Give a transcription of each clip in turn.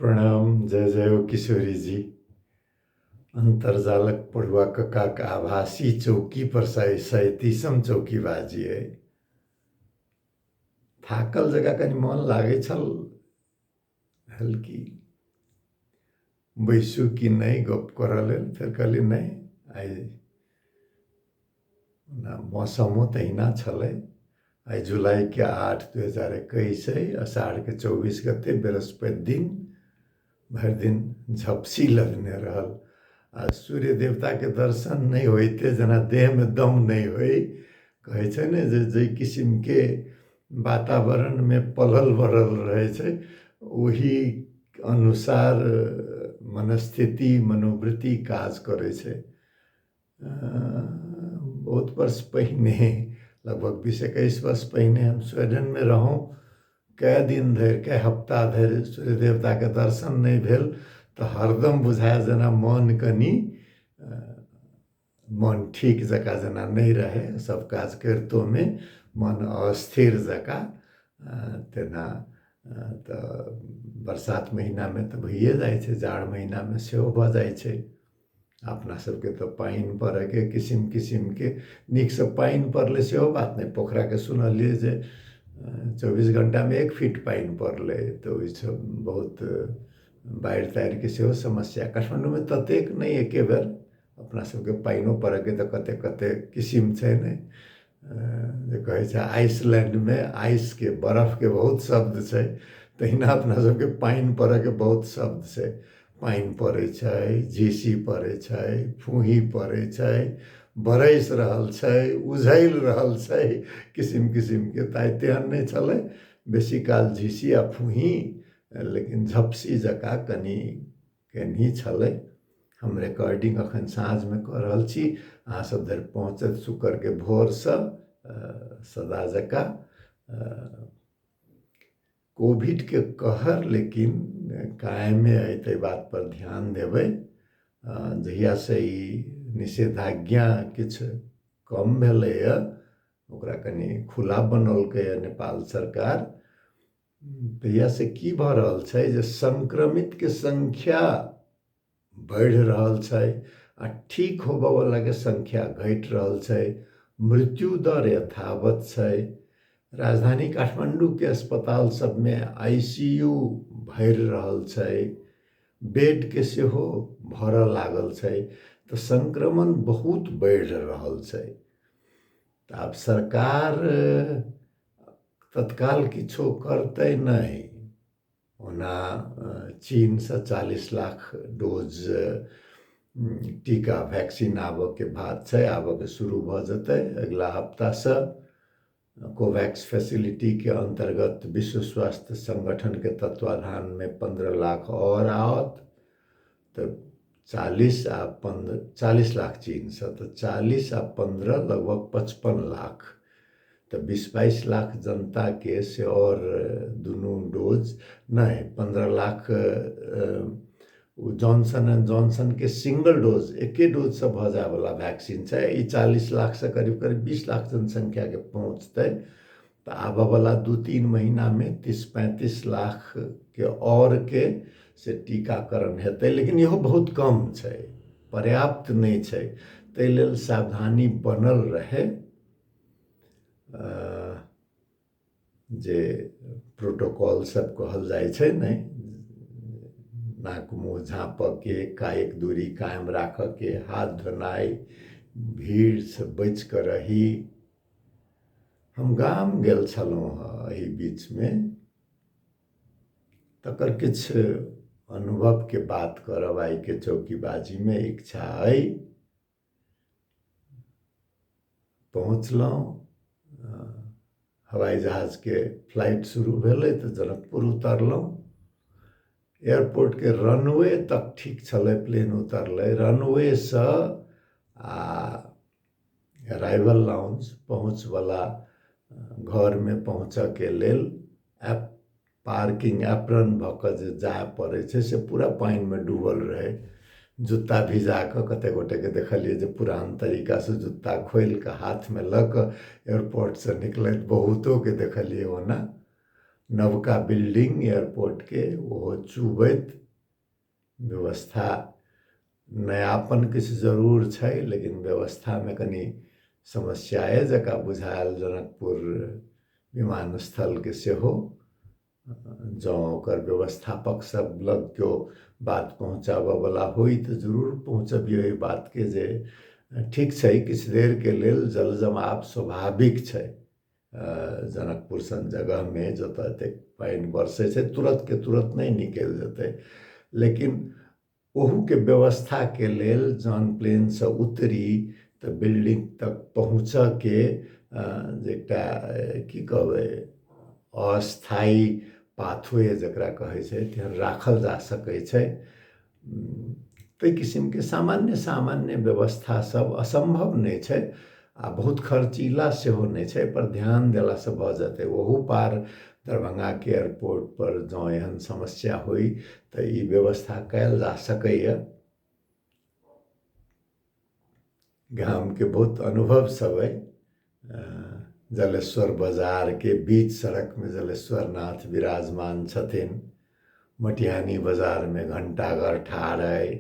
प्रणाम, जय जय हो किशोरी जी। अन्तर्जालक पढ़ुआ ककाक आभासी चौकी पर 37म चौकीबाजी अइ। थाकल जकाँ कनि मन लागै छल, हल्की बैसू कि नहि गप करऽ लेल, फेर कहलियै नहि, आइ मौसमो तहिना छलै। आइ जुलाइके 8 2021 अइ, अषाढ़के 24 गते, बृहस्पति दिन। भरि दिन झपसी लगने रहल आ सूर्य देवताके दर्शन नहि होइते जेना देहमे दम नहि होइ। कहै छै ने जे जाहि किसिमके वातावरणमे पलल बढ़ल रहै छै ओहि अनुसार मनस्थिति मनोवृत्ति काज करै छै। बहुत वर्ष पहिने, लगभग 20-21 वर्ष पहिने हम स्वीडनमे रहौँ। कए दिन धरि, कए हफ्ता धरि सूर्य देवताके दर्शन नहि भेल तऽ हरदम बुझाय जेना मन कनि मन ठीक जकाँ जेना नहि रहै, सब काज करितोमे मन अस्थिर जकाँ तेना। तऽ बरसात महिनामे तऽ भइए जाइ छै, जाड़ महिनामे सेहो भऽ जाइ छै। अपना सबके तऽ पानि पड़ैके किसिम किसिमके, नीकसँ पानि पड़लै सेहो बात नहि। पोखराके सुनलियै जे 24 घण्टामे 1 फीट पानि पड़लै, तऽ ओहिसँ बहुत बाढ़ि ताढ़िके सेहो समस्या। काठमाण्डूमे ततेक नहि एके बेर, अपना सबके पानिओ पड़ैके तऽ कते कते किसिम छै ने, जे कहै छै आइसलैंडमे आइसके बरफके बहुत शब्द छै, तहिना अपना सबके पानि पड़ैके बहुत शब्द छै। पानि पड़ै छै, झीसी पड़ै छै, फूही पड़ै छै, बरसि रहल छै, उझलि रहल छै, किसिम किसिमके। तऽ आइ तेहन नहि छलै, बेसी काल झीसी आ फूही, लेकिन झपसी जकाँ कनि केनही छलै। हम रिकॉर्डिंग अखन साँझमे कऽ रहल छी, अहाँ सब धरि पहुँचत शुक्रके भोरसँ सदा जकाँ। कोविडके कहर लेकिन कायमे अइ, ताहि बात पर ध्यान देबै। जहियासँ ई निषेधाज्ञा किछु कम भेलैए, ओकरा कनि खुला बनौलकैए नेपाल सरकार, तहियासँ की भऽ रहल छै जे संक्रमितके संख्या बढ़ि रहल छै आ ठीक होबऽवलाके संख्या घटि रहल छै, मृत्यु दर यथावत छै। राजधानी काठमाण्डूके अस्पताल सबमे ICU भरि रहल छै, बेडके सेहो भरऽ लागल छै, तऽ संक्रमण बहुत बढ़ि रहल छै। तऽ आब सरकार तत्काल किछो करतै नहि। ओना चीनसँ 40 लाख डोज टीका वैक्सीन आबऽके बात छै, आबऽके शुरू भऽ जेतै अगिला हफ्तासँ। कोवैक्स फैसिलिटीके अन्तर्गत विश्व स्वास्थ्य संगठनके तत्वाधानमे 15 लाख आओर आओत, तऽ 40 आ 15, 40 लाख चीनसँ, तऽ 40 आ 15 लगभग 55 लाख, तऽ 20-22 लाख जनताके से आओर दुनू डोज नहि, 15 लाख ओ जॉनसन एंड जॉनसनके सिंगल डोज, एके डोजसँ भऽ जायवला वैक्सीन छै। ई 40 लाखसँ करीब करीब 20 लाख जनसंख्याके पहुँचतै, तऽ आबऽवला 2-3 महीनामे 30-35 लाखके आओर के से टीकाकरण हेतै, लेकिन इहो बहुत कम छै, पर्याप्त नहि छै। ताहि लेल सावधानी बनल रहै। जे प्रोटोकॉल सब कहल जाइ छै ने, नाक मुँह झाँपऽके, कायिक दूरी कायम राखऽके, हाथ धोनाइ, भीड़सँ बचि कऽ रही। हम गाम गेल छलहुँ हँ एहि बीचमे, तकर किछु अनुभवके बात करब आइके चौकीबाजीमे इच्छा अइ। पहुँचलहुँ, हवाई जहाजके फ्लाइट शुरू भेलै तऽ जनकपुर उतरलहुँ। एयरपोर्टके रनवे तक ठीक छलै, प्लेन उतरलै रनवेसँ आ अराइवल लाउंज पहुँचवला घरमे पहुँचऽके लेल ऐप पार्किंग एप्रन भऽ कऽ जे जाय पड़ै छै से पूरा पानिमे डूबल रहै। जुत्ता भिजा कऽ कतेक गोटेके देखलियै जे पुरान तरीकासँ जुत्ता खोलि कऽ हाथमे लऽ कऽ एयरपोर्टसँ निकलैत बहुतोके देखलियै ओना। नवका बिल्डिंग एयरपोर्टके ओहो चुबैत व्यवस्था नयापन किछु जरूर छै, लेकिन व्यवस्थामे कनि समस्याए जकाँ बुझायल जनकपुर विमानस्थलके सेहो। जँ ओकर व्यवस्थापक सब लग केओ बात पहुँचाबऽवला होइ तऽ जरूर पहुँचबियौ एहि बातके जे ठीक छै, किछु देरके लेल जल जमाव स्वाभाविक छै। जनकपुर सन जगहमे जतऽ एतेक पानि बरसै छै तुरन्तके तुरन्त नहि निकलि जेतै, लेकिन ओहूके व्यवस्थाके लेल जहन प्लेनसँ उतरी तऽ बिल्डिंग तक पहुँचऽके जे एकटा की कहबै अस्थायी पाथवे जकरा कहै छै तेहन राखल जा सकै छै। ताहि किसिमके सामान्य सामान्य व्यवस्था सब असम्भव नहि छै आ बहुत खर्चीला सेहो नहि छै, पर ध्यान देलासँ भऽ जेतै। ओहू पार दरभंगाके एयरपोर्ट पर जँ एहन समस्या होइ तऽ ई व्यवस्था कयल जा सकैए। गामके बहुत अनुभव सब अइ। जलेश्वर बाजारके बीच सड़कमे जलेश्वर नाथ विराजमान छथिन, मटिहानी बाजारमे घण्टाघर ठाढ़ अइ,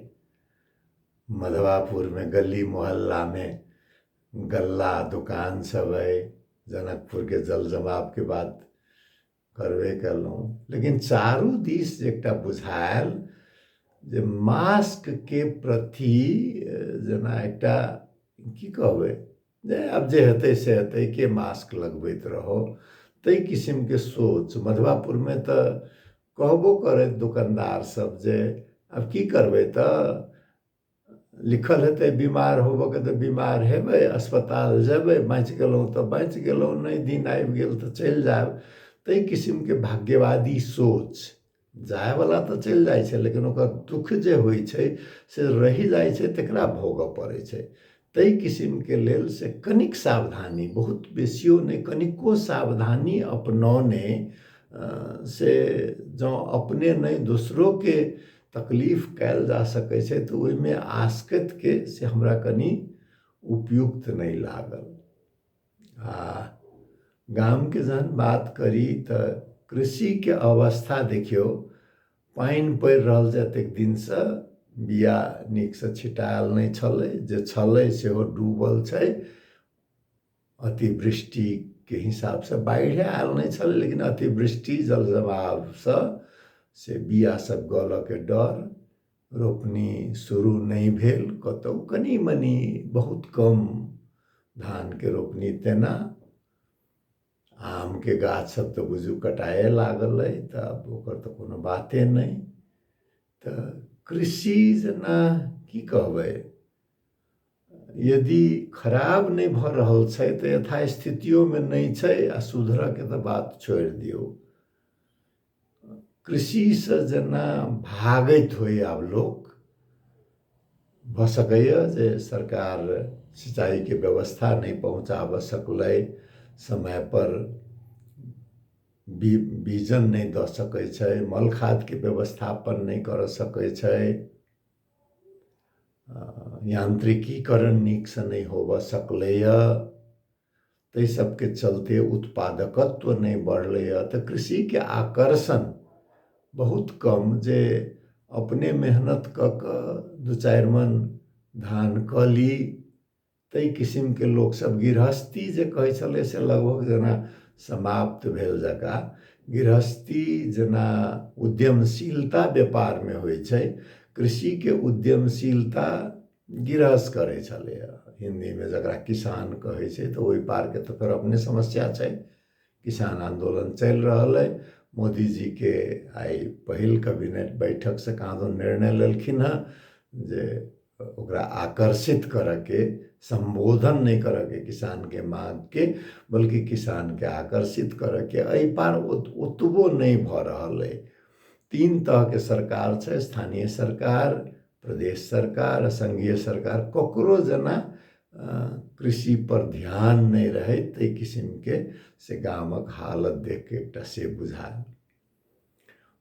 मधवापुरमे गली मोहल्लामे गल्ला दोकान सब अइ, जनकपुरके जल जमावके बात करबे कयलहुँ। लेकिन चारू दिस एकटा बुझायल जे मास्कके प्रति जेना एकटा की कहबै जे आब जे हेतै से हेतै, के मास्क लगबैत रहो, ताहि किसिमके सोच। मधवापुरमे तऽ कहबो करैत दोकानदार सब जे आब की करबै, तऽ लिखल हेतै बीमार होबऽके तऽ बीमार हेबै, अस्पताल जेबै, बाँचि गेलहुँ तऽ बाँचि गेलहुँ, नहि दिन आबि गेल तऽ चलि जायब। ताहि किसिमके भाग्यवादी सोच, जायवला तऽ चलि जाइ छै लेकिन ओकर दुःख जे होइ छै से रहि जाइ छै, तकरा भोगऽ पड़ै छै। ताहि किसिमके लेल से कनिक सावधानी, बहुत बेसियो नहि, कनिको सावधानी अपनौने से जँ अपने नहि दोसरोके तकलीफ कयल जा सकै छै तऽ ओहिमे आसकतिके से हमरा कनि उपयुक्त नहि लागल। आ गामके जहन बात करी तऽ कृषिके अवस्था देखियौ, पानि पड़ि रहल छै एतेक दिनसँ, बिया नीकसँ छिटायल नहि छलै, जे छलै सेहो डूबल छै। अतिवृष्टिके हिसाबसँ बाढ़ि आयल नहि छलै, लेकिन अतिवृष्टि जल जमावसँ से बिया सब गलऽके डर, रोपनी शुरू नहि भेल कतहु, कनि मनि बहुत कम धानके रोपनी। तेना आमके गाछ सब तऽ बुझू कटाए लागल अइ, तऽ आब ओकर तऽ कोनो बाते नहि। तऽ कृषि जेना की कहबै, यदि खराब नहि भऽ रहल छै तऽ यथास्थितियोमे नहि छै, आ सुधरऽके तऽ बात छोड़ि दियौ। कृषिसँ जेना भागैत होइ आब लोक, भऽ सकैए जे सरकार सिंचाइके व्यवस्था नहि पहुँचाबऽ सकलै, समयपर बीजन नहि दऽ सकै छै, मल खादके व्यवस्थापन नहि करऽ सकै छै, यांत्रिकीकरण नीकसँ नहि होबऽ सकलैए, ताहि सबके चलते उत्पादकत्व नहि बढ़लैए। तऽ कृषिके आकर्षण बहुत कम, जे अपने मेहनत कऽ कऽ 2-4 मन धान कऽ ली ताहि किसिमके लोकसब गृहस्थी जे कहै छलै से लगभग जेना समाप्त भेल जकाँ। गृहस्थी जेना उद्यमशीलता व्यापारमे होइ छै, कृषिके उद्यमशीलता गृहस्थ करै छलैए, हिन्दीमे जकरा किसान कहै छै। तऽ ओहि पारके तऽ फेर अपने समस्या छै, किसान आन्दोलन चलि रहल अइ। मोदीजीके आइ पहिल कैबिनेट बैठकसँ कहाँ निर्णय लेलखिन हँ जे ओकरा आकर्षित करऽके, सम्बोधन नहि करऽके किसानके माँगके, बल्कि किसानके आकर्षित करऽके। एहि पार ओतबो नहि भऽ रहल अइ। 3 तहके सरकार छै, स्थानीय सरकार, प्रदेश सरकार आ संघीय सरकार। ककरो जेना कृषि पर ध्यान नहि रहै ताहि किसिमके से गामक हालत देख के एकटा से बुझायल।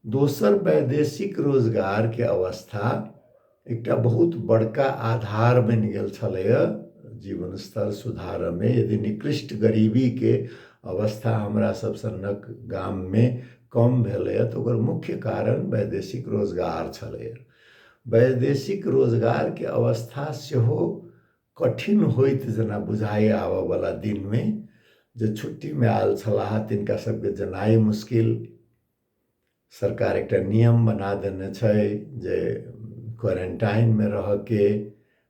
दोसर वैदेशिक रोजगारके अवस्था एकटा बहुत बड़का आधार बनि गेल छलैए जीवन स्तर सुधारमे। यदि निकृष्ट गरीबीके अवस्था हमरा सब सनक गाममे कम भेलैए तऽ ओकर मुख्य कारण वैदेशिक रोजगार छलैए। वैदेशिक रोजगारके अवस्था सेहो कठिन होइत जेना बुझाइए आबऽवला दिनमे। जे छुट्टीमे आयल छलाह तिनका सबके जेनाइ मुश्किल। सरकार एकटा नियम बना देने छै जे क्वारेन्टाइनमे रहऽके,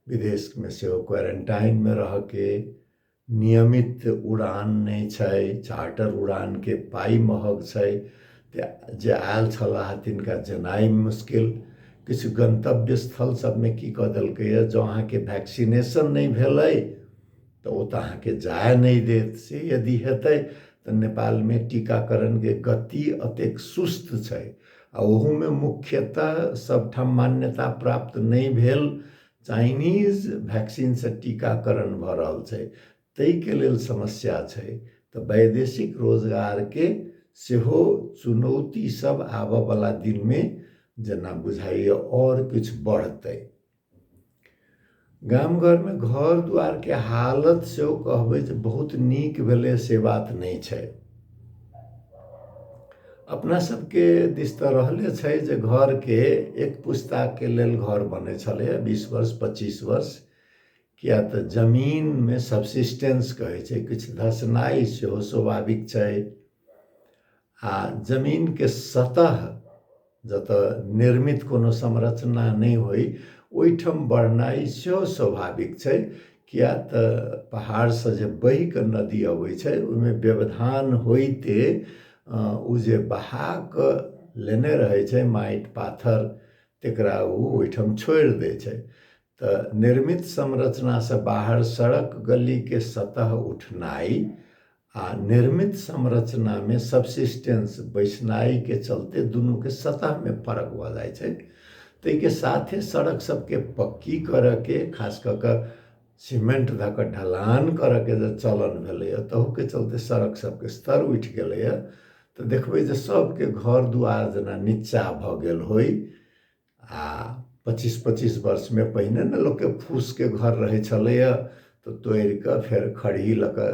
विदेशमे सेहो क्वारेन्टाइनमे रहऽके, नियमित उड़ान नहि छै, चार्टर उड़ानके पाइ महग छै, तऽ जे आयल छलाह तिनका जेनाइ मुश्किल। किछु गन्तव्य स्थल सबमे की कऽ देलकैए, जँ अहाँके वैक्सीनेशन नहि भेलै तऽ ओ तऽ अहाँके जाय नहि देत। से यदि हेतै तऽ नेपालमे टीकाकरणके गति एतेक सुस्त छै आ ओहूमे मुख्यतः सबठाम मान्यता प्राप्त नहि भेल चाइनीज वैक्सीनसँ टीकाकरण भऽ रहल छै, ताहिके लेल समस्या छै। तऽ वैदेशिक रोजगारके सेहो चुनौती सब आबऽवला दिनमे जेना बुझाइए आओर किछु बढ़तै। गाम घरमे घर दुआरके हालत सेहो कहबै जे बहुत नीक भेलै से बात नहि छै। अपना सबके दिस तऽ रहले छै जे घरके एक पुस्ताके लेल घर बनै छलैए 20 वर्ष 25 वर्ष, किया तऽ जमीनमे सबसिस्टेंस कहै छै, किछु धसनाइ सेहो स्वाभाविक छै आ जमीनके सतह जतऽ निर्मित कोनो संरचना नहि होइ ओहिठाम बढ़नाइ सेहो स्वाभाविक छै, किया तऽ पहाड़सँ जे बहि कऽ नदी अबै छै ओहिमे व्यवधान होइते ओ जे बहा कऽ लेने रहै छै माटि पाथर तकरा ओ ओहिठाम छोड़ि दै छै। तऽ निर्मित संरचनासँ बाहर सड़क गलीके सतह उठनाइ आ निर्मित संरचनामे सबसिस्टेंस बैसनाइके चलते दुनूके सतहमे फरक भऽ जाइ छै। ताहिके साथे सड़क सबके पक्की करऽके, खास कऽ कऽ सीमेंट धऽ कऽ ढलान करऽके जे चलन भेलैए तहूके चलते सड़क सबके स्तर उठि गेलैए। तऽ देखबै जे सबके घर दुआर जेना नीचा भऽ गेल होइ आ 25-25 वर्षमे पहिने ने लोकके फूसके घर रहै छलैए तऽ तोड़ि कऽ फेर खरही लऽ कऽ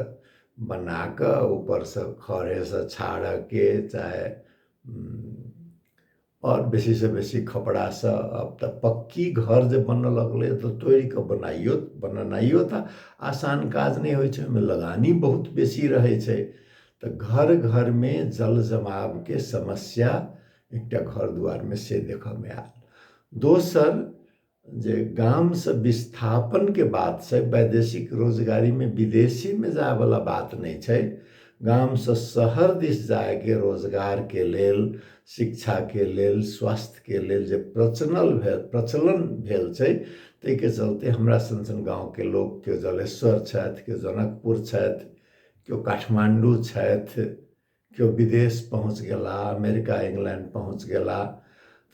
बना कऽ ऊपरसँ खढ़ेसँ छाड़ऽके चाहे आओर बेसीसँ बेसी खपड़ासँ। आब तऽ पक्की घर जे बनऽ लगलै तऽ तोड़ि कऽ बनाइयो बनेनाइयो तऽ आसान काज नहि होइ छै, ओहिमे लगानी बहुत बेसी रहै छै। तऽ घर घरमे जल जमावके समस्या एकटा घर दुआरमे से देखऽमे आयल। दोसर जे गामसँ विस्थापनके बात छै, वैदेशिक रोजगारीमे विदेशीमे जायवला बात नहि छै, गामसँ शहर दिस जायके रोजगारके लेल, शिक्षाके लेल, स्वास्थ्यके लेल जे प्रचलन भेल छै ताहिके चलते हमरा सन सन गाँवके लोक केओ जलेश्वर छथि, केओ जनकपुर छथि, केओ काठमाण्डू छथि, केओ विदेश पहुँच गेला, अमेरिका इंग्लैंड पहुँच गेला।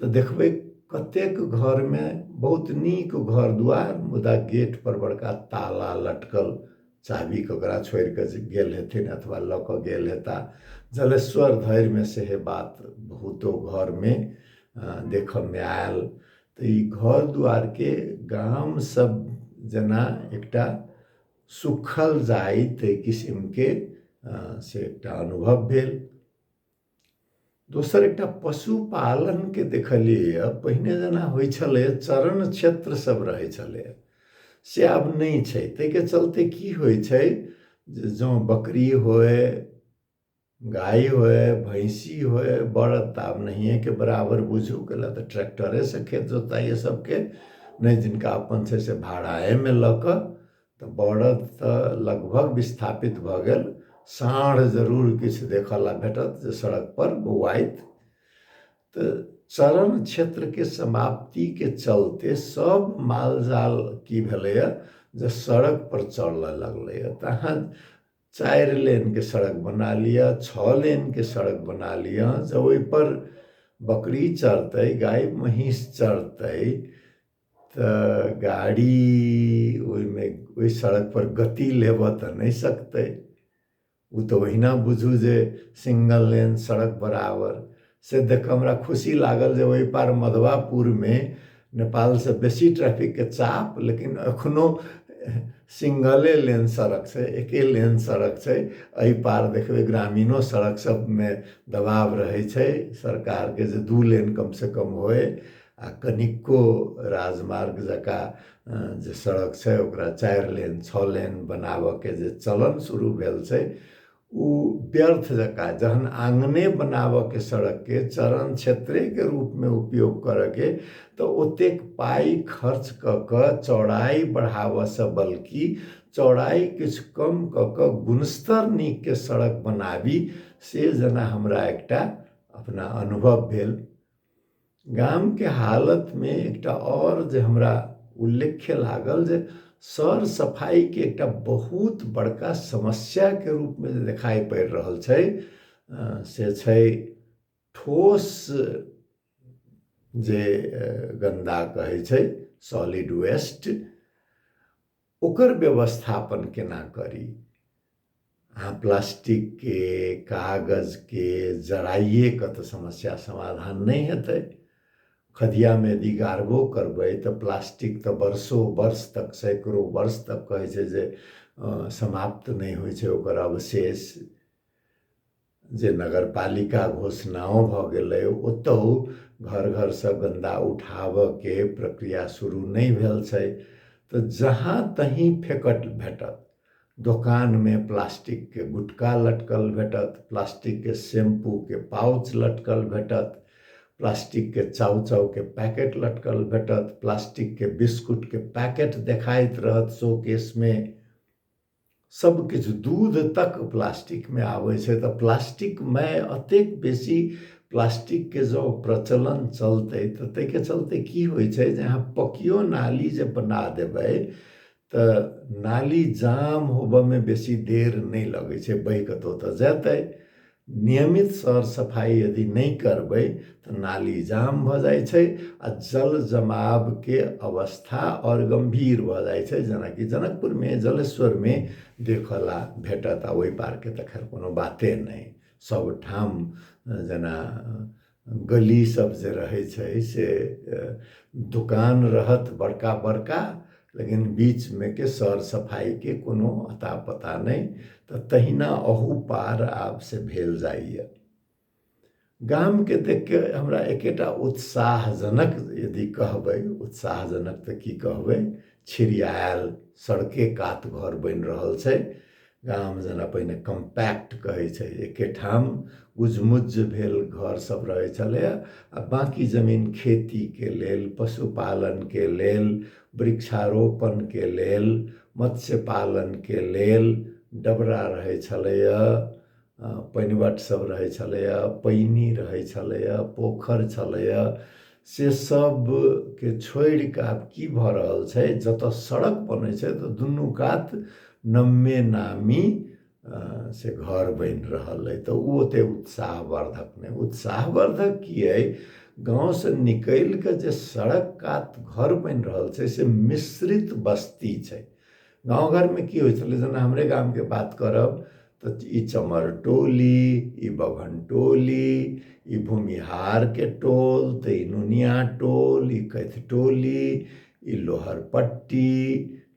तऽ देखबै कतेक घरमे बहुत नीक घर दुआर मुदा गेट पर बड़का ताला लटकल, चाभी ककरा छोड़ि कऽ गेल हेथिन अथवा लऽ कऽ गेल हेता। जलेश्वर धरिमे सेहे बात बहुतो घरमे देखऽमे आयल। तऽ ई घर दुआरके गाम सब जेना एकटा सुखल जाइ ताहि किसिमके से एकटा अनुभव भेल। दोसर एकटा पशुपालनके देखलियै, पहिने जेना होइ छलै चरण क्षेत्र सब रहै छलै से आब नहि छै। ताहिके चलते की होइ छै जे जँ बकरी होय, गाय होय, भैँसी होय, बड़द तऽ आब नहिएके बराबर बुझू, कैला तऽ ट्रैक्टरेसँ खेत जोताइए सबके, नहि जिनका अपन छै से भाड़ाएमे लऽ कऽ। तऽ बड़द तऽ लगभग विस्थापित भऽ गेल, साँढ़ जरूर किछु देखऽ ला भेटत जे सड़क पर बौआइत। तऽ चरण क्षेत्रके समाप्तिके चलते सब माल जाल की भेलैए जे सड़क पर चलऽ लगलैए। तऽ अहाँ 4 लेनके सड़क बना लिअ, 6 लेनके सड़क बना लिअ, जब ओहिपर बकरी चरतै, गाय महीँस चरतै तऽ गाड़ी ओहिमे ओहि सड़क पर गति लेबऽ तऽ नहि सकतै। ओ तऽ ओहिना बुझू जे सिंगल लेन सड़क बराबर। से देख कऽ हमरा खुशी लागल जे ओहि पार मधवापुरमे नेपालसँ बेसी ट्रैफिकके चाप, लेकिन एखनो सिंगले लेन सड़क छै, एके लेन सड़क छै। एहि पार देखबै ग्रामीणो सड़क सबमे दबाव रहै छै सरकारके जे 2 लेन कमसँ कम होइ, आ कनिको राजमार्ग जकाँ जे सड़क छै ओकरा 4 लेन 6 लेन बनाबऽके जे चलन शुरू भेल छै ओ व्यर्थ जकाँ। जहन आङ्गने बनाबऽके सड़कके चरण क्षेत्रेके रूपमे उपयोग करऽके तऽ ओतेक पाइ खर्च कऽ कऽ चौड़ाइ बढ़ाबऽसँ बल्कि चौड़ाइ किछु कम कऽ कऽ गुणस्तर नीकके सड़क बनाबी, से जेना हमरा एकटा अपना अनुभव भेल। गामके हालतमे एकटा आओर जे हमरा उल्लेख्य लागल जे सर सफाइके एकटा बहुत बड़का समस्याके रूपमे जे देखाइ पड़ि रहल छै से छै ठोस जे गन्दा कहै छै सॉलिड वेस्ट, ओकर व्यवस्थापन केना करी। अहाँ प्लास्टिकके कागजके जराइए कऽ तऽ समस्या समाधान नहि हेतै। खदियामे यदि गाड़बो करबै तऽ प्लास्टिक तऽ वर्षो वर्ष तक सैकड़ो वर्ष तक कहै छै जे समाप्त नहि होइ छै ओकर अवशेष। जे नगरपालिका घोषणाओ भऽ गेलै ओतहु घर घरसँ गन्दा उठाबऽके प्रक्रिया शुरू नहि भेल छै। तऽ जहाँ तहीं फेकट भेटत, दोकानमे प्लास्टिकके गुटका लटकल भेटत, प्लास्टिकके शैम्पूके पाउच लटकल भेटत, प्लास्टिकके चाउ चाउके पैकेट लटकल भेटत, प्लास्टिकके बिस्कुटके पैकेट देखाइत रहत शोकेसमे, सब किछु दूध तक प्लास्टिकमे आबै छै। तऽ प्लास्टिकमे एतेक बेसी प्लास्टिकके जँ प्रचलन चलतै तऽ ताहिके चलते की होइ छै जे अहाँ पकियो नाली जे बना देबै तऽ नाली जाम होबऽमे बेसी देर नहि लगै छै, बहि कऽ तऽ ओतऽ जेतै। नियमित सर सफाइ यदि नहि करबै तऽ नाली जाम भऽ जाइ छै आ जल जमावके अवस्था आओर गम्भीर भऽ जाइ छै, जेनाकि जनकपुरमे जलेश्वरमे देखऽ ला भेटत। आ ओहि पारके तऽ खैर कोनो बाते नहि, सबठाम जेना गली सब जे रहै छै से दोकान रहत बड़का बड़का, लेकिन बीचमे के सर सफाइके कोनो अता पता नहि। तऽ तहिना अहू पार आब से भेल जाइए। गामके देखके हमरा एकेटा उत्साहजनक यदि कहबै, उत्साहजनक तऽ की कहबै, छिड़ियायल सड़के कात घर बनि रहल छै। गाम जेना पहिने कम्पैक्ट कहै छै, एकेठाम गुजमुज्ज भेल घर सब रहै छलैए आ बाँकी जमीन खेतीके लेल, पशुपालनके लेल, वृक्षारोपणके लेल, मत्स्य पालनके लेल डबरा रहै छलैए, पनिवट सब रहै छलैए, पैनी रहै छलैए, पोखरि छलैए। से सबके छोड़िकऽ आब की भऽ रहल छै, जतऽ सड़क बनै छै तऽ दुनू कात नम्मे नामी से घर बनि रहल अइ। तऽ ओ ओतेक उत्साहवर्धक नहि। उत्साहवर्धक की अइ, गाँवसँ निकलि कऽ जे सड़क कात घर बनि रहल छै से मिश्रित बस्ती छै। गाँव घरमे की होइ छलै, जेना हमरे गामके बात करब तऽ ई चमरटोली, ई बभनटोली, ई भूमिहारके टोल, तऽ ई नुनिया टोल, ई कथिटोली, ई लोहरपट्टी,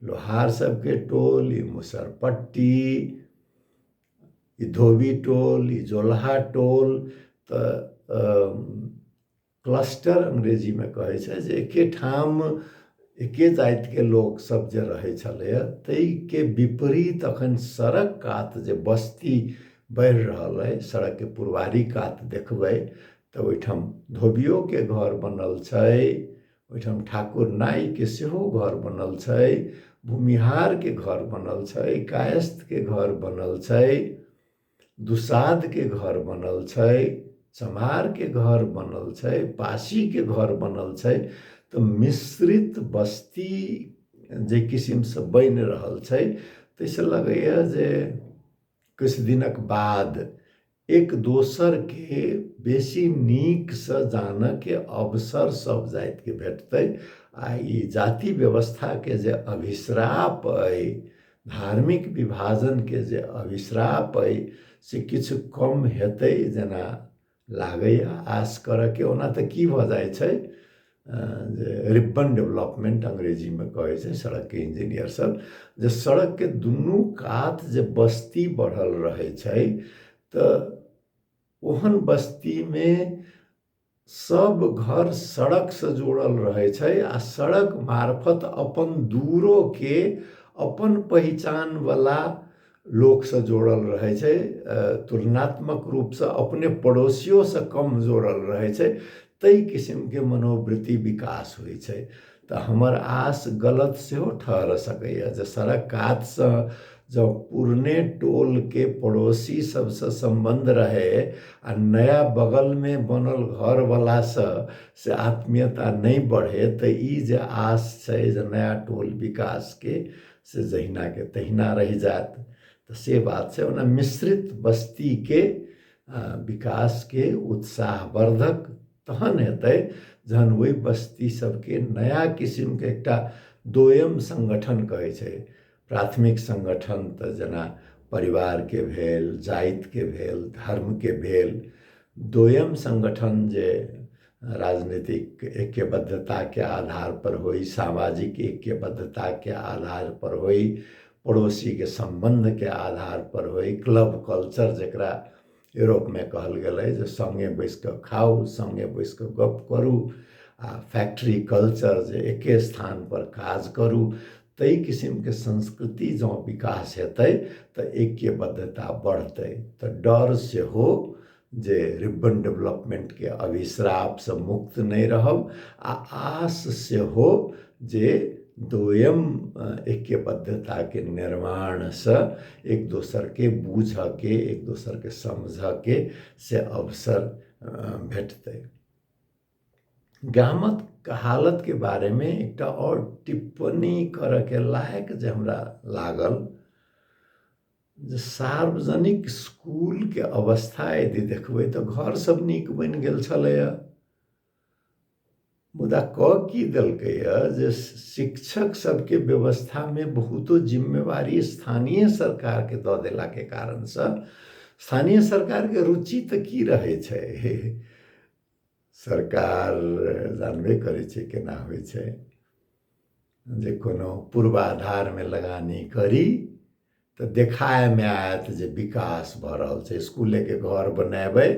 लोहार सबके टोल, ई मुसरपट्टी, ई धोबी टोल, ई जोलहा टोल। तऽ क्लस्टर अंग्रेजीमे कहै छै जे एकेठाम एके जातिके लोकसभ जे रहै छलैए ताहिके विपरीत अखन सड़क कात जे बस्ती बढ़ि रहल अइ, सड़कके पुरवारी कात देखबै तऽ ओहिठाम धोबियोके घर बनल छै, ओहिठाम ठाकुर नाइके सेहो घर बनल छै, भूमिहारके घर बनल छै, कायस्थके घर बनल छै, दुसाधके घर बनल छै, चमारके घर बनल छै, पासीके घर बनल छै। तऽ मिश्रित बस्ती जे किसिमसँ बनि रहल छै ताहिसँ लगैए जे किछु दिनक बाद एक दोसरके बेसी नीकसँ जानऽके अवसर सब जातिके भेटतै। आ ई जाति व्यवस्थाके जे अभिश्राप अइ, धार्मिक विभाजनके जे अभिश्राप अइ से किछु कम हेतै जेना लागैए आस करऽके। ओना तऽ की भऽ जाइ छै जे रिबन डेवलपमेंट अंग्रेजीमे कहै छै सड़कके इंजीनियर सब, जे सड़कके दुनू कात जे बस्ती बढ़ल रहै छै तऽ ओहन बस्तीमे सब घर सड़कसँ जुड़ल रहै छै आ सड़क मार्फत अपन दूरोके अपन पहिचानवला लोकसँ जोड़ल रहै छै, तुलनात्मक रूपसँ अपने पड़ोसियोसँ कम जोड़ल रहै छै। ताहि किसिमके मनोवृत्ति विकास होइ छै। तऽ हमर आस गलत सेहो ठहर सकैए जे सड़क कातसँ जँ पुरने टोलके पड़ोसी सबसँ सम्बन्ध रहै आ नया बगलमे बनल घरवलासँ से आत्मीयता नहि बढ़े, तऽ ई जे आस छै जे नया टोल विकासके से जहिनाके तहिना रहि जायत। तऽ से बात छै। ओना मिश्रित बस्तीके विकासके उत्साहवर्धक तहन हेतै जहन ओहि बस्ती सबके नया किसिमके एकटा दोयम संगठन कहै छै। प्राथमिक संगठन तऽ जेना परिवारके भेल, जातिके भेल, धर्मके भेल। दोयम संगठन जे राजनीतिक ऐक्यबद्धताके आधार पर होइ, सामाजिक ऐक्यबद्धताके आधार पर होइ, पड़ोसीके सम्बन्धके आधार पर होइ, क्लब कल्चर जकरा यूरोपमे कहल गेलै जे सङ्गे बैस कऽ खाउ, सङ्गे बैस कऽ गप करू, आ फैक्ट्री कल्चर जे एके स्थानपर काज करू, ताहि किसिमके संस्कृति जँ विकास हेतै तऽ ऐक्यबद्धता बढ़तै। तऽ डर सेहो जे रिबन डेवलपमेंटके अभिश्रापसँ मुक्त नहि रहब, आ आस सेहो जे दोयम ऐक्यबद्धताके निर्माणसँ एक दोसरके बूझऽके, एक दोसरके समझऽके से अवसर भेटतै। गामक हालतके बारेमे एकटा आओर टिप्पणी करऽके लायक जे हमरा लागल जे सार्वजनिक स्कूलके अवस्था यदि देखबै तऽ घर सब नीक बनि गेल छलैए, मुदा कऽ की देलकैए जे शिक्षक सबके व्यवस्थामे बहुतो जिम्मेवारी स्थानीय सरकारके दऽ देलाके कारणसँ स्थानीय सरकारके रुचि तऽ की रहै छै, सरकार जानबे करै छै केना होइ छै, जे कोनो पूर्वाधारमे लगानी करी तऽ देखायमे आयत जे विकास भऽ रहल छै। इसकुलेके घर बनेबै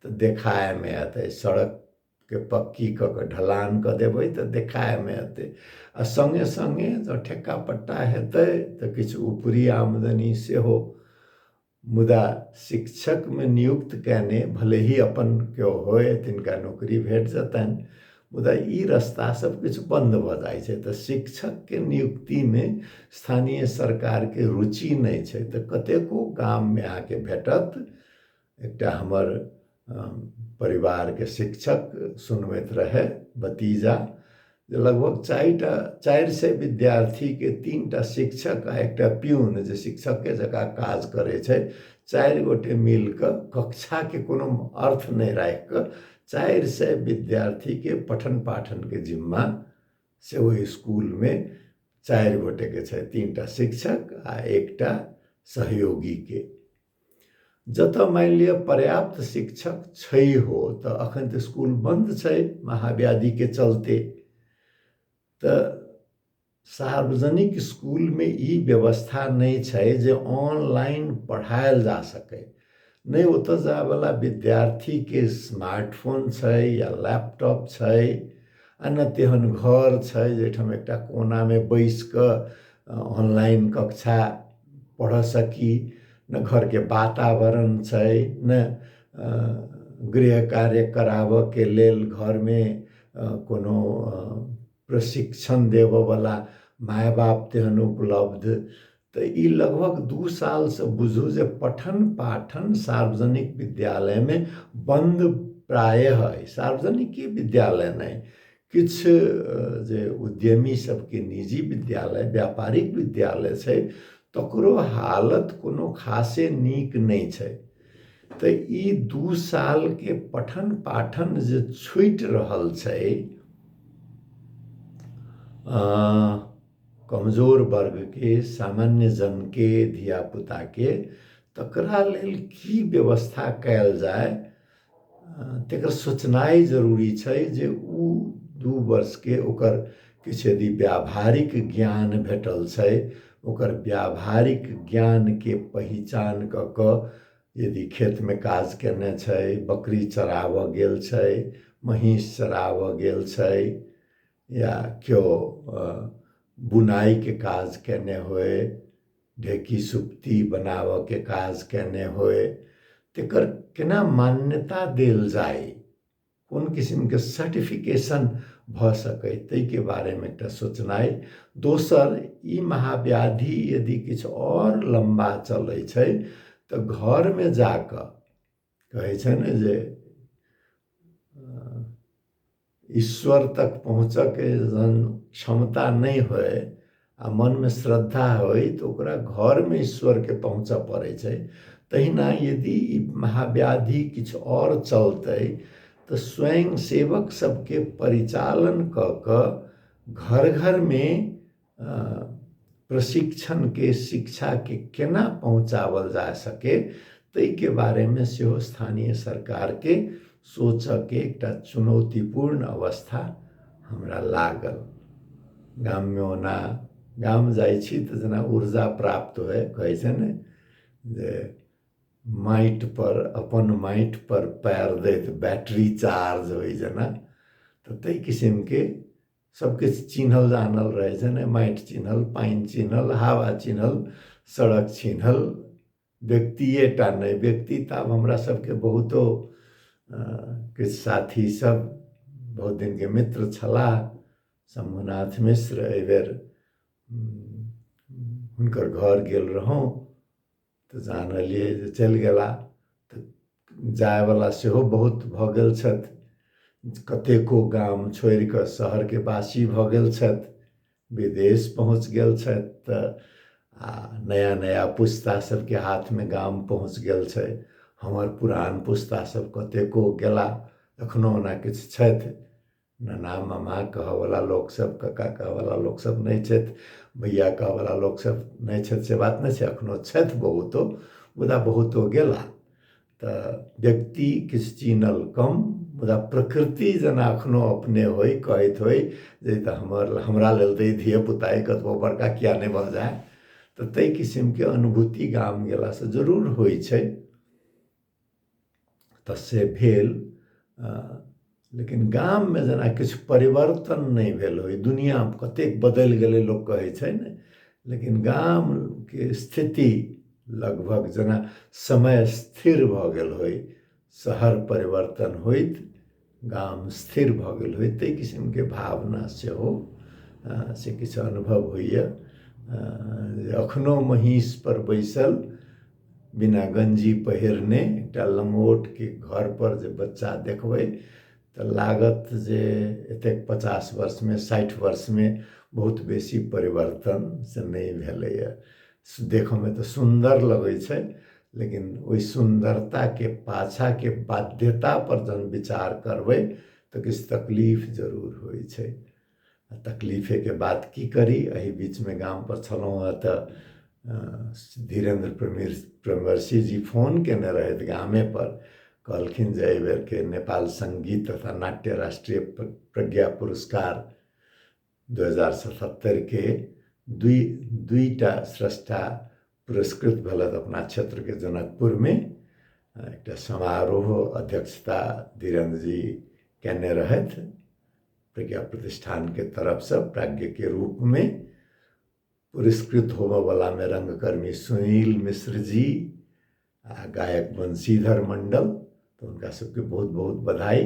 तऽ देखायमे एतै, सड़कके पक्की कऽ कऽ ढलान कऽ देबै तऽ देखायमे एतै, आ सङ्गे सङ्गे जँ ठेक्का पट्टा हेतै तऽ किछु ऊपरी आमदनी सेहो। मुदा शिक्षकमे नियुक्त कयने भले ही अपन केओ होय तिनका नौकरी भेट जेतनि, मुदा ई रास्ता सब किछु बन्द भऽ जाइ छै। तऽ शिक्षकके नियुक्तिमे स्थानीय सरकारके रुचि नहि छै। तऽ कतेको गाममे अहाँके भेटत, एकटा हमर परिवारके शिक्षक सुनबैत रहै भतीजा जे लगभग 400 विद्यार्थीके 3टा शिक्षक आ एकटा प्यून जे शिक्षके जकाँ काज करै छै, 4 गोटे मिलकऽ कक्षाके कोनो अर्थ नहि राखिकऽ 400 विद्यार्थीके पठन पाठनके जिम्मा से ओहि स्कूलमे 4 गोटेके छै, 3टा शिक्षक आ एकटा सहयोगीके। जतऽ मानि लिअ पर्याप्त शिक्षक छै हो, तऽ अखन तऽ स्कूल बन्द छै महाव्याधिके चलते, तऽ सार्वजनिक स्कूलमे ई व्यवस्था नहि छै जे ऑनलाइन पढ़ायल जा सकै। नहि ओतऽ जायवला विद्यार्थीके स्मार्टफोन छै या लैपटॉप छै, आ नहि तेहन घर छै जाहिठाम एकटा कोनामे बैस कऽ ऑनलाइन कक्षा पढ़ सकी, न घरके वातावरण छै, न गृह कार्य कराबऽके लेल घरमे कोनो प्रशिक्षण देबऽवला माय बाप तेहन उपलब्ध। तऽ ई लगभग 2 सालसँ बुझू जे पठन पाठन सार्वजनिक विद्यालयमे बन्द प्रायः अइ। सार्वजनिक विद्यालय नहि, किछु जे उद्यमी सबके निजी विद्यालय, व्यापारिक विद्यालय छै तकरो हालत कोनो खासे नीक नहि छै। तऽ ई 2 सालके पठन पाठन जे छुटि रहल छै कमजोर वर्गके, सामान्य जनके धियापुताके, तकरा लेल की व्यवस्था कयल जाय तकर सोचनाइ जरूरी छै जे ओ 2 वर्षके ओकर किछु यदि व्यावहारिक ज्ञान भेटल छै, ओकर व्यावहारिक ज्ञानके पहिचान कऽ कऽ यदि खेतमे काज केने छै, बकरी चराबऽ गेल छै, महीँस चराबऽ गेल छै, या केओ बुनाइके काज केने होइ, ढेकी सुप्ती बनाबऽके काज केने होइ, तेकर केना मान्यता देल जाय, कोन किसिमके सर्टिफिकेशन भऽ सकै, ताहिके बारेमे एकटा सोचनाइ। दोसर, ई महाव्याधि यदि किछु आओर लम्बा चलै छै तऽ घरमे जाकऽ कहै छै ने जे ईश्वर तक पहुँचऽके जहन क्षमता नहि होइ आ मनमे श्रद्धा होइ तऽ ओकरा घरमे ईश्वरके पहुँचऽ पड़ै छै। तहिना यदि ई महाव्याधि किछु आओर चलतै तऽ स्वयं सेवक सबके परिचालन कऽ कऽ घर घरमे प्रशिक्षणके शिक्षाके केना पहुँचाओल जा सके ताहिके बारेमे सेहो स्थानीय सरकारके सोचऽके एकटा चुनौतीपूर्ण अवस्था हमरा लागल। गाममे ओना गाम जाइ छी तऽ जेना ऊर्जा प्राप्त होइ, कहै छै ने जे माटि पर अपन माटि पर पैर दैत बैटरी चार्ज होइ जेना, तऽ ताहि किसिमके सबकिछु चिन्हल जानल रहै छै ने, माटि चिन्हल, पानि चिन्हल, हवा चिन्हल, सड़क चिन्हल, व्यक्तिए टा नहि, व्यक्ति तऽ आब हमरा सबके बहुतो किछु साथी सब बहुत दिनके मित्र छलाह। शम्भुनाथ मिश्र एहिबेर हुनकर घर गेल रहौं तऽ जानलियै जे चलि गेला, तऽ जायवला सेहो बहुत भऽ गेल छथि, कतेको गाम छोड़ि कऽ शहरके वासी भऽ गेल छथि, विदेश पहुँच गेल छथि, तऽ आ नया नया पुस्ता सबके हाथमे गाम पहुँच गेल छै। हमर पुरान पुस्ता सब कतेको गेला, एखनो ओना किछु छथि, नाना मामा कहऽवला लोकसब, कक्का कहऽवला लोकसब नहि छथि, भैया कहऽवला लोकसब नहि छथि, से बात नहि छै, एखनो छथि बहुतो, मुदा बहुतो गेला। तऽ व्यक्ति किछु चिन्हल कम, मुदा प्रकृति जेना एखनो अपने होइ, कहैत होइ जे तऽ हमर हमरा लेल तऽ ई धियेपुता अइ, कतबो बड़का किया नहि भऽ जाय, तऽ ताहि किसिमके अनुभूति गाम गेलासँ जरूर होइ छै। तऽ से भेल, लेकिन गाममे जेना किछु परिवर्तन नहि भेल होइ, दुनिआँ कतेक बदलि गेलै लोक कहै छै ने, लेकिन गामके स्थिति लगभग जेना समय स्थिर भऽ गेल होइ, शहर परिवर्तन होइत गाम स्थिर भऽ गेल होइ, ताहि किसिमके भावना सेहो से किछु अनुभव होइए। एखनो महीँसपर बैसल बिना गञ्जी पहिरने एकटा लङ्गोटके घरपर जे बच्चा देखबै तऽ लागत जे एतेक 50 वर्षमे 60 वर्षमे बहुत बेसी परिवर्तन से नहि भेलैए। देखऽमे तऽ सुन्दर लगै छै, लेकिन ओहि सुन्दरताके पाछाके बाध्यतापर जहन विचार करबै तऽ किछु तकलीफ जरूर होइ छै। आ तकलीफेके बात की करी, एहि बीचमे गामपर छलहुँ हेँ तऽ धीरेन्द्र प्रेमर्षि जी फोन केने रहथि गामेपर, कहलखिन जे एहि बेरके नेपाल सङ्गीत तथा नाट्य राष्ट्रीय प्रज्ञा पुरस्कार 2077 के दुईटा स्रष्टा पुरस्कृत भेलथि अपना क्षेत्रके जनकपुरमे। एकटा समारोह अध्यक्षता धीरेन्द्र जी केने रहथि प्रज्ञा प्रतिष्ठानके तरफसँ। प्राज्ञके रूपमे पुरस्कृत होबऽवलामे रंगकर्मी सुनील मिश्र जी आ गायक बंशीधर मंडल, तऽ हुनका सबके बहुत बहुत बधाई।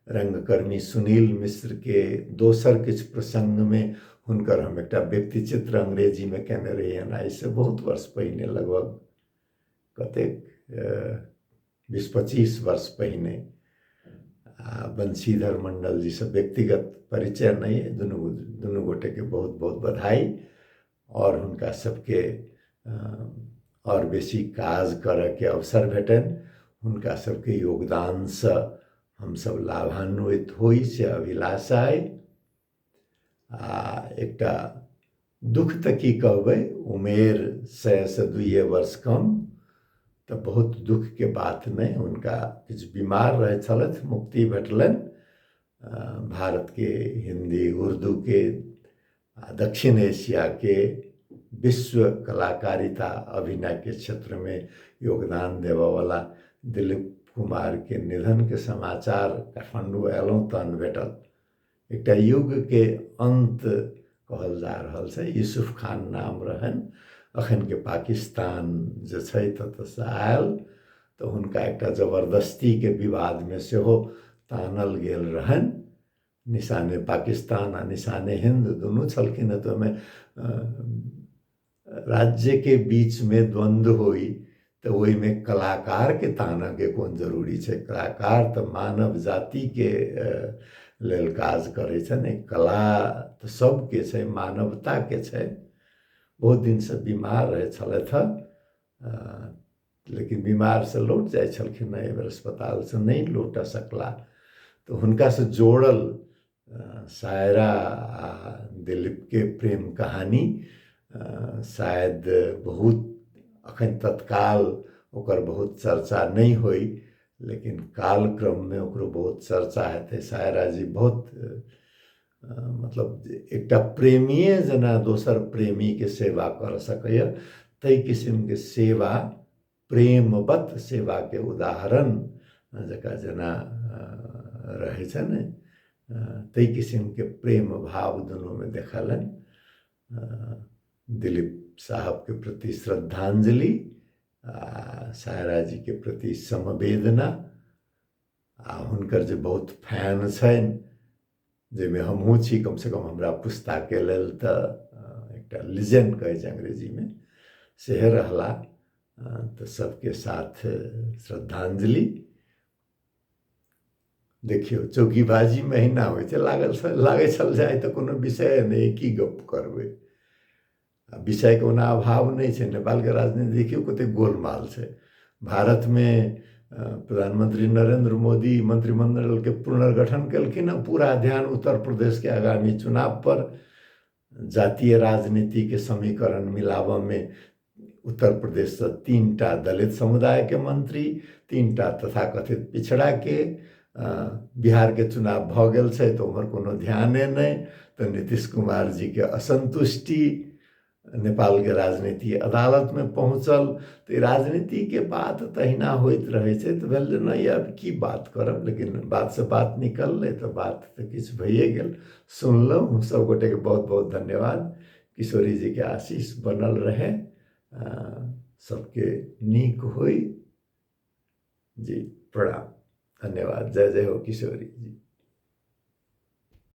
रंगकर्मी सुनील मिश्र के दोसर किछु प्रसंगमे हुनकर हम एकटा व्यक्तिचित्र अंग्रेजीमे केने रहियनि आइसँ बहुत वर्ष पहिने, लगभग कतेक 20-25 वर्ष पहिने। आ बंशीधर मंडल जीसँ व्यक्तिगत परिचय नहि, दुनू गोटेके बहुत बहुत बधाई और हुनका सबके और बेसी काज करऽके अवसर भेटनि, हुनका सबके योगदानसँ हमसब लाभान्वित होइ से अभिलाषा अइ। आ एकटा दुःख तऽ की कहबै, उमेर 100सँ 2 वर्ष कम, तऽ बहुत दुःखके बात नहि, हुनका किछु बीमार रहै छलथि, मुक्ति भेटलनि। भारतके हिन्दी उर्दूके आ दक्षिण एशियाके विश्व कलाकारिता अभिनयके क्षेत्रमे योगदान देबऽवला दिलीप कुमारके निधनके समाचार काठमाण्डू अयलहुँ तहन भेटल। एकटा युगके अन्त कहल जा रहल छै। यूसुफ खान नाम रहनि, अखनके पाकिस्तान जे छै ततऽसँ आयल, तऽ हुनका एकटा जबरदस्तीके विवादमे सेहो तानल गेल रहनि। निशाने पाकिस्तान आ निशाने हिन्द दुनू छलखिन हँ, तऽ ओहिमे राज्यके बीचमे द्वन्द्व होइ तऽ ओहिमे कलाकारके तानऽके कोन जरूरी छै? कलाकार तऽ मानव जातिके लेल काज करै छै ने, कला तऽ सबके छै, मानवताके छै। बहुत दिनसँ बीमार रहै छलथि हँ, लेकिन बीमारसँ लौट जाइ छलखिन हँ, एहिबेर अस्पतालसँ नहि लौट सकला। तऽ हुनकासँ जोड़ल सायरा आ दिलीपके प्रेम कहानी शायद बहुत अखन तत्काल ओकर बहुत चर्चा नहि होइ, लेकिन कालक्रममे ओकरो बहुत चर्चा हेतै। सायरा जी बहुत मतलब एकटा प्रेमीए जेना दोसर प्रेमीके सेवा कर सकैए ताहि किसिमके सेवा, प्रेमवत सेवाके उदाहरण जकरा जेना रहै छै ने, ताहि किसिमके प्रेम भाव दुनूमे देखलनि। दिलीप साहबके प्रति श्रद्धांजलि आ सायरा जीके प्रति समवेदना, आ हुनकर जे बहुत फैन छनि जाहिमे हमहूँ छी, कमसँ कम हमरा पुस्ताके लेल तऽ एकटा लिजेंड कहै छै अंग्रेजीमे, सेहे रहला। तऽ सबके साथ श्रद्धांजलि। देखियौ चौकीबाजीमे अहिना होइ छै, लागै छल जे आइ तऽ कोनो विषय नहि, की गप्प करबै, आ विषयके ओना अभाव नहि छै। नेपालके राजनीति देखियौ कतेक गोलमाल छै। भारतमे प्रधानमंत्री नरेंद्र मोदी मंत्रिमंडलके पुनर्गठन केलखिन हँ, पूरा ध्यान उत्तर प्रदेशके आगामी चुनाव पर, जातीय राजनीतिके समीकरण मिलाबऽमे उत्तर प्रदेशसँ 3टा दलित समुदायके मंत्री, 3टा तथाकथित पिछड़ाके। बिहारके चुनाव भऽ गेल छै तऽ उम्हर कोनो ध्याने नहि, तऽ नीतीश कुमार जीके असन्तुष्टि, नेपालके राजनीति अदालतमे पहुँचल। तऽ राजनीतिके बात तहिना होइत रहै छै। तऽ भेल जे नहि आब की बात करब, लेकिन बातसँ बात निकललै तऽ बात तऽ किछु भइए गेल। सुनलहुँ, सब गोटेके बहुत बहुत धन्यवाद। किशोरी जीके आशीष बनल रहै, सबके नीक होइ जी। प्रणाम, धन्यवाद। जय जय हो किशोरी जी।